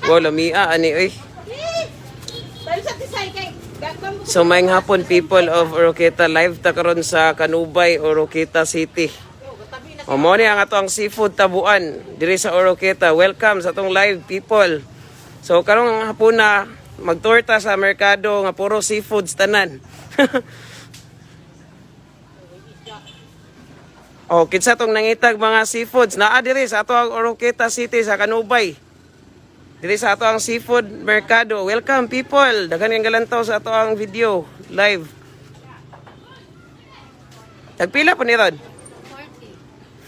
Wow, lamia ani oy. Tayo sa tisay kay gagawin mo. So maayong hapon, people of Oroquieta, live ta karon sa Kanubay, Oroquieta City. O mo ni ang ato ang seafood tabuan diri sa Oroquieta. Welcome sa atong live, people. So karong hapon na magtorta sa merkado nga puro seafoods tanan. O kinsa tong nangitag mga seafoods naa diri sa ato ang Oroquieta City sa Kanubay. Diri sa ato ang seafood merkado. Welcome, people. Daghan kang galantaw sa ato ang video live. Tagpila po ni Rod?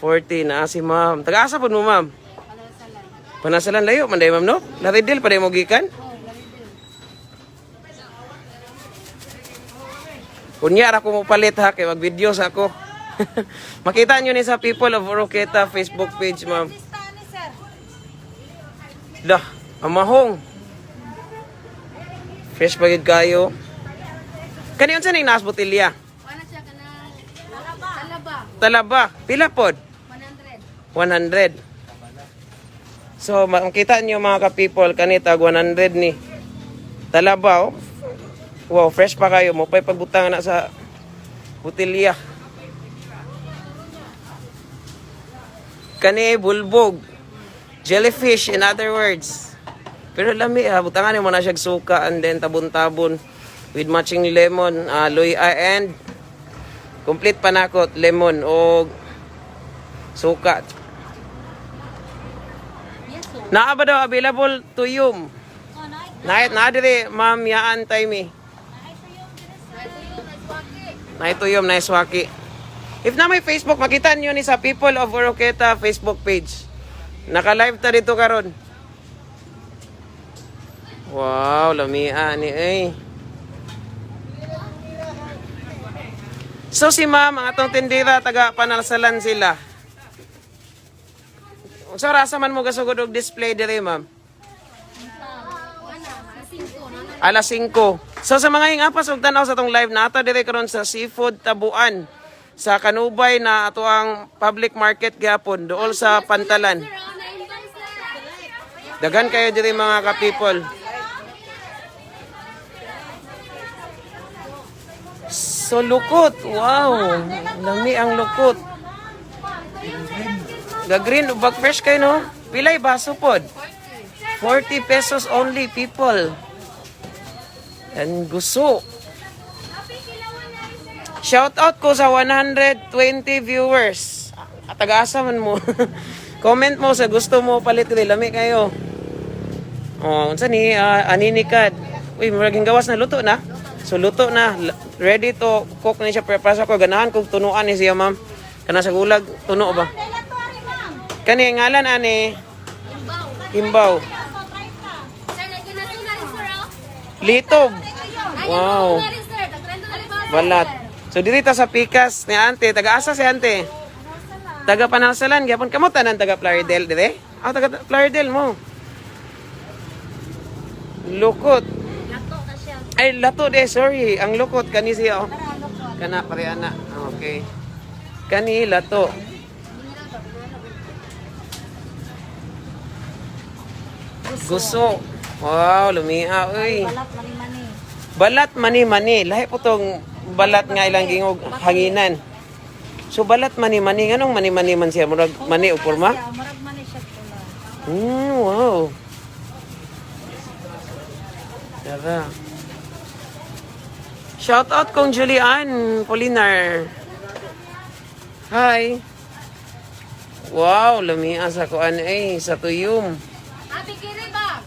40 na si ma'am. Taga-asa po mo, ma'am? Panasalan, layo man day, ma'am, no? Laridel pa day mo gikan? Kunya ra ko mo palit ha kay mag-video sa ako. Makita niyo ni sa People of Oroqueta Facebook page, ma'am. Dah, amahong. Fresh pa gyud kayo. Kani unsa ning naas botelya? Wala siya ka na talaba. Talaba. Pila pod? 100. 100. So, makita niyo, mga ka-people, kani tag 100 ni. Talaba, oh. Wow, fresh pa kayo. Mo pa'y pagbutang na sa botelya. Kani bulbog. Jellyfish, in other words. Pero lami ha, butangan mo na siya suka and then tabon-tabon with matching lemon, luya and complete panakot, lemon o suka. Yes, so. Naa ba daw available tuyom? Oh, naay. Naa naa diri, ma'am, yaan time. Naay tuyo, naay swaki. Naay tuyom, naay swaki. If na may Facebook, makita niyo ni sa People of Oroqueta Facebook page. Naka-live ta dito karon. Wow, lamia ni eh. So si ma'am, ang atong tindera, taga Panalsalan sila. Unsa rasa man mo gasugod og display dire, ma'am? Ana, sa 5 na. Alas 5. So sa mga hingapas ug tan-aw sa atong live nato dire karon sa Seafood Tabuan sa Kanubay na ato ang public market gyapon dool sa Pantalan. Sir, oh, na-invite, sir. Daghan kayo dire, mga ka-people. So lukot. Wow. Lami ang lukot. Ga-green ubag fresh kayo, no? Pilay baso pod? 40 pesos only, people. And guso. Shout out ko sa 120 viewers. Taga-asa man mo. Comment mo sa gusto mo palit diri, lami kayo. Oh, unsa ni aninikad. Uy, murag gawas na, luto na. So luto na, ready to cook na siya, pero para sa ko ganahan kog tunuan ni siya, ma'am. Kana sa gulag tuno ba? Kani ngalan ani Imbaw. Imbaw. Sir, nagkinato na rin, sir, oh. Litob. Ay, Wow. na rin, sir. Tag-trendo na rin ba, sir? Balat. So diri ta sa pikas ni ante, taga-asa si ante? Taga Panalsalan gyapon kamo tanan taga Plaridel dire? Ah, taga Plaridel mo. Lukot. Lato na siya. Ay, lato de, sorry. Ang lukot kani siya oh. Kana pare ana. Okay. Kani lato. Guso. Wow, lumia oy. Balat mani mani. Balat mani mani. Lahi po tong balat nga ilang gingog hanginan. So balat mani mani, nganong mani mani man siya, murag mani o porma? Siya, murag mani siya pula. Wow. Tara. Shout out kong Julian Polinar. Hi. Wow, lamia sa kuan eh, sa tuyom. Abi, kiri ba?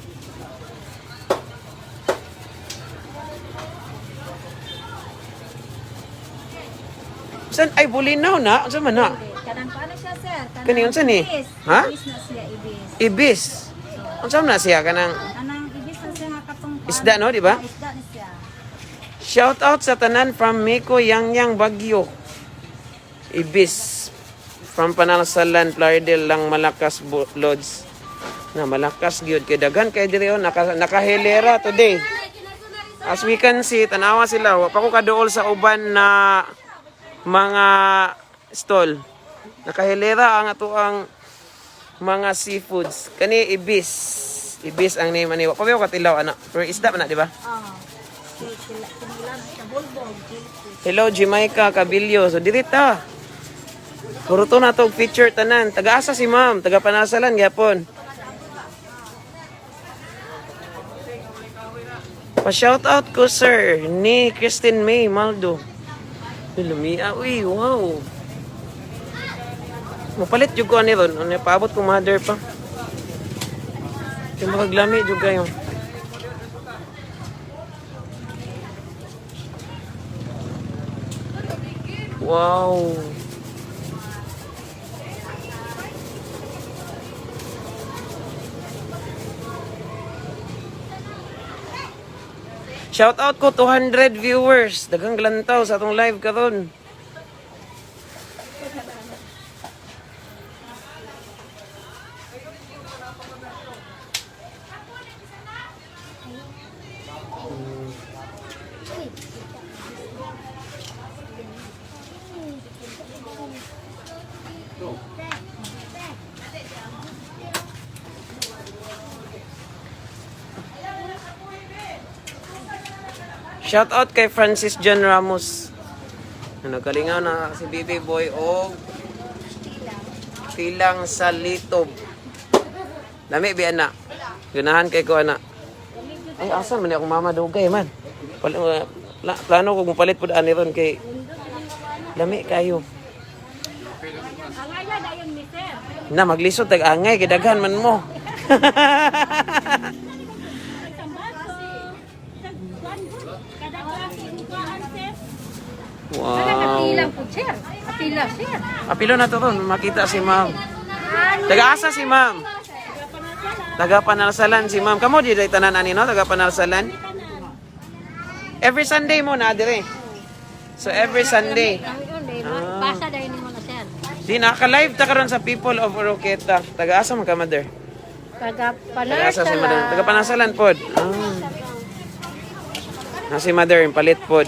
San ay bulinaw na? Unsa man na? Kanang paano siya, sir? Kanang Kani unsa ni? Ibis. Ha? Ibis na siya, ibis. Ibis. Unsa man na siya kanang Kanang ibis na siya nga katong kuan. Isda, no, di ba? Ah, isda na siya. Shout out sa tanan from Miko Yang Yang Bagyo. Ibis from Panalsalan, Plaridel lang malakas Lods. Na malakas gyud kay daghan kay diri oh, nakahilera today. As we can see, tanawa sila. Wa pa ko kaduol sa uban na mga stall. Nakahilera ang ato ang Mga seafoods. Kani ibis. Ibis ang name ani. Wa pa ba katilaw ana? Pero isda man na, di ba? Ah. Kinilan sa bulbog. Hello, Jamaica Cabillo. So diri ta. Puro to na tog feature tanan. Taga-asa si ma'am, taga Panasalan gyapon. Pa-shout out ko sir ni Christine May Maldo. Lumia, uy, wow. Mapalit jud ko ani ron, ano paabot ko mother pa. Yung makaglami jud kayo. Wow. Shout out ko 200 viewers. Daghang glantaw sa atong live karon. Shout out kay Francis John Ramos. Ano kalingaw na si BB Boy og tilang sa litob. Lami bi ana. Ganahan kay ko ana. Ay asa man ni akong mama dugay man. Plano ko palit pud ani ron kay lami kayo. Angay na dayon ni sir. Na maglisod tag angay kay daghan man mo. Tambaso. Kada klase ugahan sir. Wow. po, sir. Apila, sir. Apilo na to ron, makita si ma'am. Taga-asa si ma'am. Taga Panalsalan si ma'am. Kamo di tanan ani no, taga Panalsalan. Every Sunday mo na dire. So every Sunday. Basa dahil mo na, sir. Di naka-live ta karon sa People of Oroqueta. Taga-asa man ka, mother? Taga Taga-asa si mother. Taga Panalsalan pod. Ah. Na si mother yung palit pod.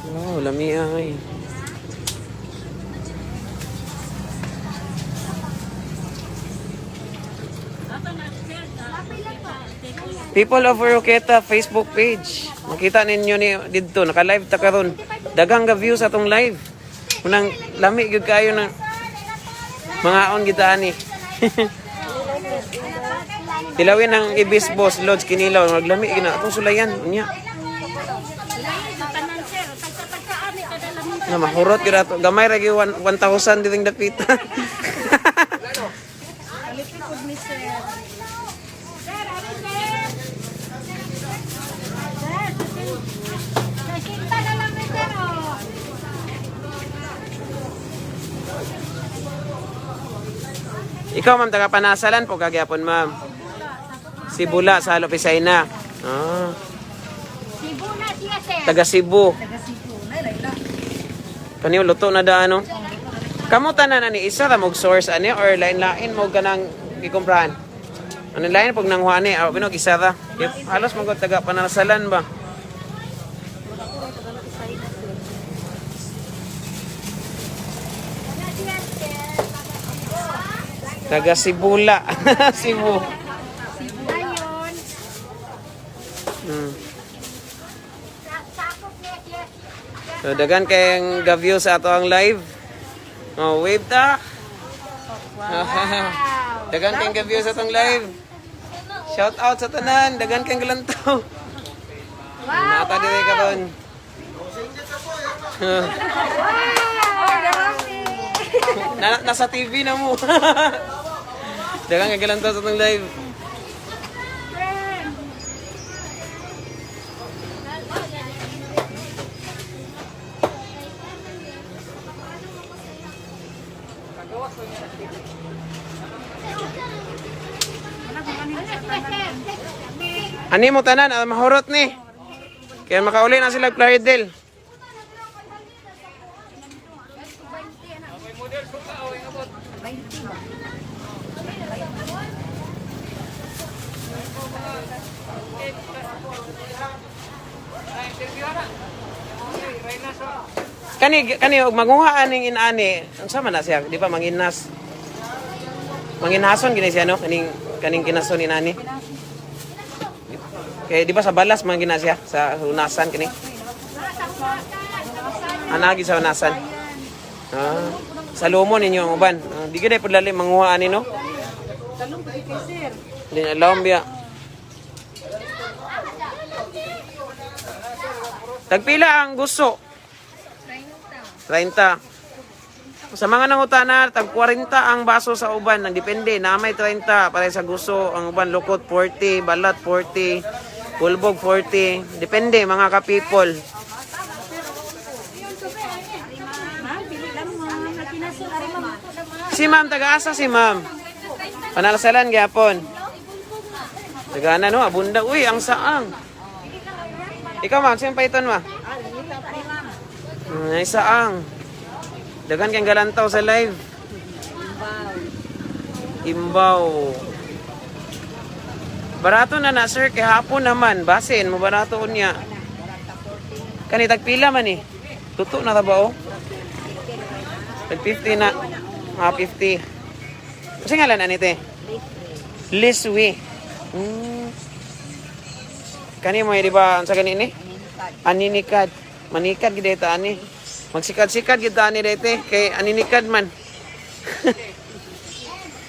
Wow, lami ay. People of Oroqueta Facebook page. Makita ninyo ni didto naka-live ta karon. Daghang ga views atong live. Unang lami gyud kayo ng mga on kita ani. Tilawin ang ibis boss lodge kinilaw maglami gina atong sulayan unya. Tanan sir, tagsa-tagsaan ni kada lami. Na mahurot gyud ato. Gamay ra gyud 1,000 diring dapita. Alipod ni sir. Sir, ari sir. Sir, sasinta na lang ni sir oh. Ikaw ma'am taga Panasalan po kagyapon ma'am. Sibula sa Lopisayna. Ah, Cebu na siya, sir. taga Cebu. Kaniyo luto na da ano. Kamo tanan ani isa ra mog source ani or lain-lain mo ganang gikumprahan. Ano lain pag nanghuan ni, aw binog isa ra. Yep, halos mo taga Panasalan ba. Taga Sibula. Cebu. Ayun. Sakop niya siya. So dagan kayong ga-view sa ato ang live. Oh, wave ta. Dagan kayong ga-view sa atong live. Shout out sa tanan, dagan kayong galantaw. Wow. Nata dire karon. Nasa TV na mo. Dagan kayong galantaw sa atong live. Ani mo tanan, ah, mahurot ni. Kaya makauli na sila Claridel. Kani kani og manguha aning inani, unsa man na siya, di ba manginas? Manginason gini siya, no, kaning kaning kinason inani. Kay di ba sa balas man gina siya sa unasan kini. Anagi sa unasan. Ah, sa lumon ninyo ang uban. Ah, di gid pud lali manguha ani, no. Di alam biya. Tagpila ang gusto? 30. Sa mga nangutana, tag 40 ang baso sa uban. Ang depende, na may 30 para sa gusto. Ang uban lukot 40, balat 40, pulbog 40. Depende, mga ka-people. Ma'am, pili lang, ma'am. Kinaso, ari, ma'am. Si ma'am, taga-asa si ma'am? Panalasalan gyapon. Tagana, no, abunda. Uy, ang saang. Ikaw, ma'am, sino paiton ma? Ay, saang. Dagan kang galantaw sa live. Imbaw. Barato na na, sir. Kay hapon naman. Basin, mo barato unya. Kani tagpila man eh. Tuto na ta ba oh? Tag 50 na. Mga 50. Kasi ngalan ani te? Liswi. Kani mo eh, di ba ang sa gani ni? Aninikad. Manikad gid ta ani. Magsikad-sikad gid ta ani dayte kay aninikad man.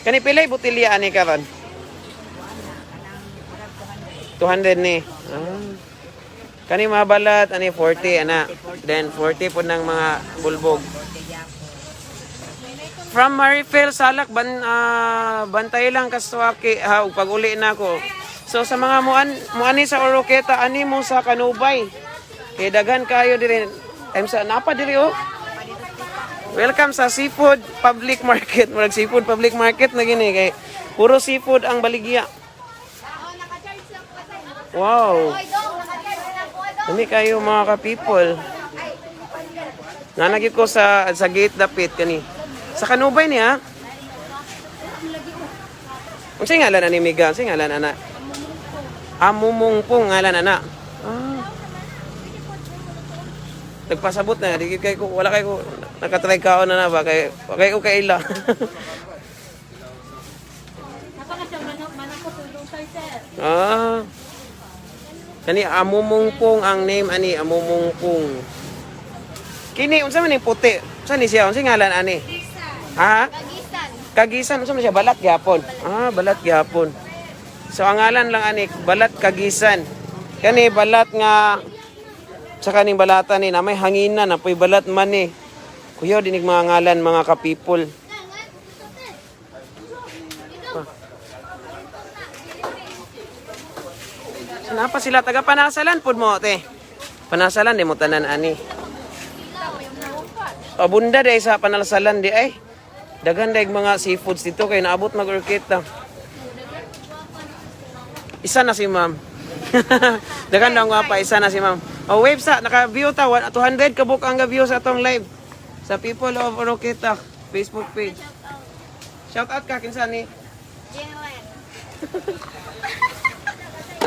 Kani pilay botelya ani karon? 200 ni. Ah. Kani mga balat ani 40 ana. Then 40 po ng mga bulbog. From Marifel Salak ban ah, bantay lang kaswaki ha ug pag-uli na ako. So sa mga muan muani sa Oroqueta, ani mo sa Kanubay. Kay daghan kayo diri. Time sa napa diri oh. Welcome sa Seafood Public Market. Murag Seafood Public Market na gini kay puro seafood ang baligya. Wow. Dami kayo, mga ka-people. Nanagit ko sa gate dapit kani. Sa Kanubay niya. Unsa ngalan ani, Miga? Unsa ngalan ana? Amumungpong ngalan ana. Ah. Nagpasabot na di kay ko wala kay ko nakatry kaon na na ba kay wa kay ko kaila. Ako na siyang manok, manok ko tulong sa'yo, sir. Ah. Kani Amumungpong ang name ani, Amumungpong. Kini unsa man ning puti? Unsa ni siya? Unsa ngalan ani? Ha? Kagisan. Kagisan, unsa man siya? Balat gyapon. Ah, balat gyapon. So ang ngalan lang ani balat kagisan. Kani balat nga sa kaning balatan ni na may hanginan na po'y balat man ni. Kuya dinig mga ngalan, mga ka-people. Sina pa sila taga Panasalan pud mo, te. Panasalan di mo tanan ani. Abunda day sa Panalsalan di ay. Daghan day mga seafoods dito kay naabot mag Orqueta. Isa na si ma'am. Daghan daw nga pa, isa na si ma'am. Oh, wave sa naka-view ta 200 ka book ang ga-view sa atong live sa People of Oroqueta Facebook page. Shout out ka kinsa ni?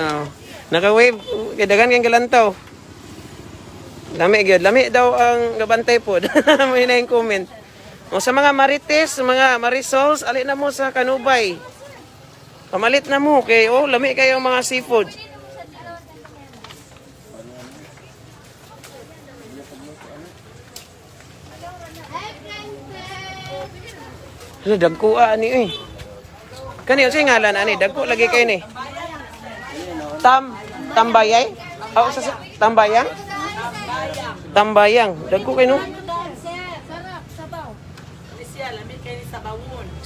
Oh. Naka-wave kay daghan kang galantaw. Lami gyud, lami daw ang gabantay pod. May na yung comment. O sa mga Marites, mga Marisols, ali na mo sa Kanubay. Pamalit na mo kay oh, lami kayo ang mga seafood. Hala, dagko ah, ani eh. Kani unsay ngalan ani? Dagko lagi kay ni. Tambayay? Oh, sa Tambayang? Tambayang. Dagko kay no. Sarap, sabaw.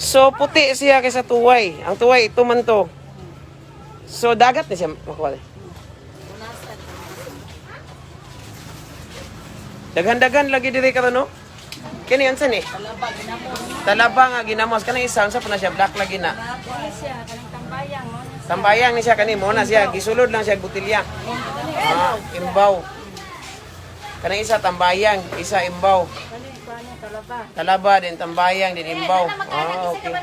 So puti siya kaysa tuway. Ang tuway ito man to. So dagat ni siya makuha. Daghan-daghan lagi diri karon, no. Kini unsa ni? Talaba nga ginamos kanang isa, unsa pa na siya, black lagi na. Kani siya, kanang tambayang. Mo na. Tambayang ni siya kani mo na siya gisulod lang siya og botelya. Ah, imbaw. Kanang isa tambayang, isa imbaw. Kani, kuha niya, talaba. Talaba din tambayang din imbaw. Ah, okay.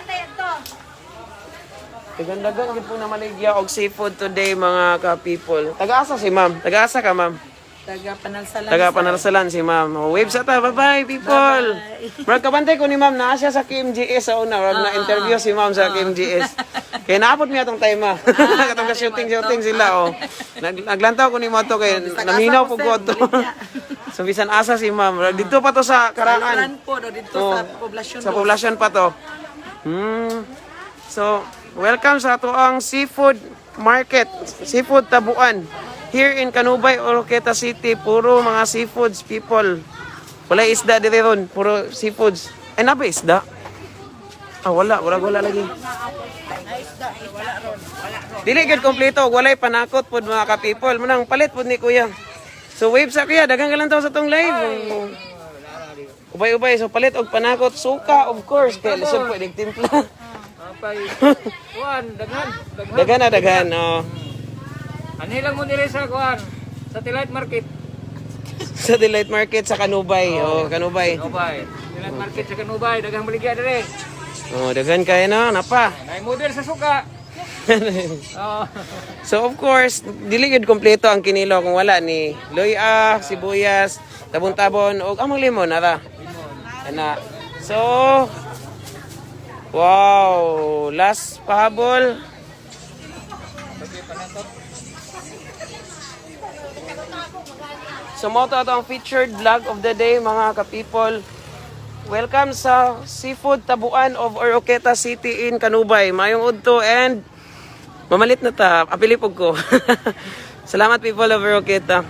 Dagan-dagan gyud po na maligya og seafood today, mga ka-people. Taga-asa si ma'am? Taga-asa ka, ma'am? Taga Panalsalan. Taga Panalsalan si ma'am. Oh, wave sa ta. Bye-bye, people. Brad, kabantay ko ni ma'am. Naa siya sa KMGS sa una. Brad, na-interview si ma'am sa KMGS. Kaya naabot niya atong time ah. Katong ka shooting-shooting sila. Oh. Naglantaw ko ni mo to kay naminaw po ko to. So bisan asa si ma'am. Brad, dito pa to sa Karaan. Saluran po, no, dito Oh, sa poblasyon. sa poblasyon pa to. So, welcome sa atoang seafood market, Seafood Tabuan. Here in Canubay, Oroquieta City, puro mga seafoods people. Wala isda dire ron, puro seafoods. Ay, naa ba isda? Ah, wala, wala, wala lagi. Dili gyud kompleto, walay panakot pod, mga ka-people. Munang palit pod ni kuya. So wave sa kuya, daghang galang sa tong live. Oh. Ubay-ubay, so palit og panakot, suka of course, kay lisod po inig timpla. Apay, kuan, daghan, daghan. Daghan na daghan, oh. Anhi lang mo dire sa kuan, sa Delight Market. Sa Delight Market sa Kanubay, oh, Kanubay. Kanubay. Delight Market sa Kanubay, daghang baligya dire. Oh, daghan kay no, napa. Nay model sa suka. Oh. So of course, dili gyud kompleto ang kinilaw kung wala ni luya, sibuyas, tabon-tabon ug among limon ara. Ana. So wow, last pahabol. So mao to ato ang featured vlog of the day, mga ka-people. Welcome sa Seafood Tabuan of Oroquieta City in Canubay. Mayong udto and mamalit na ta. Apili pug ko. Salamat, people of Oroquieta.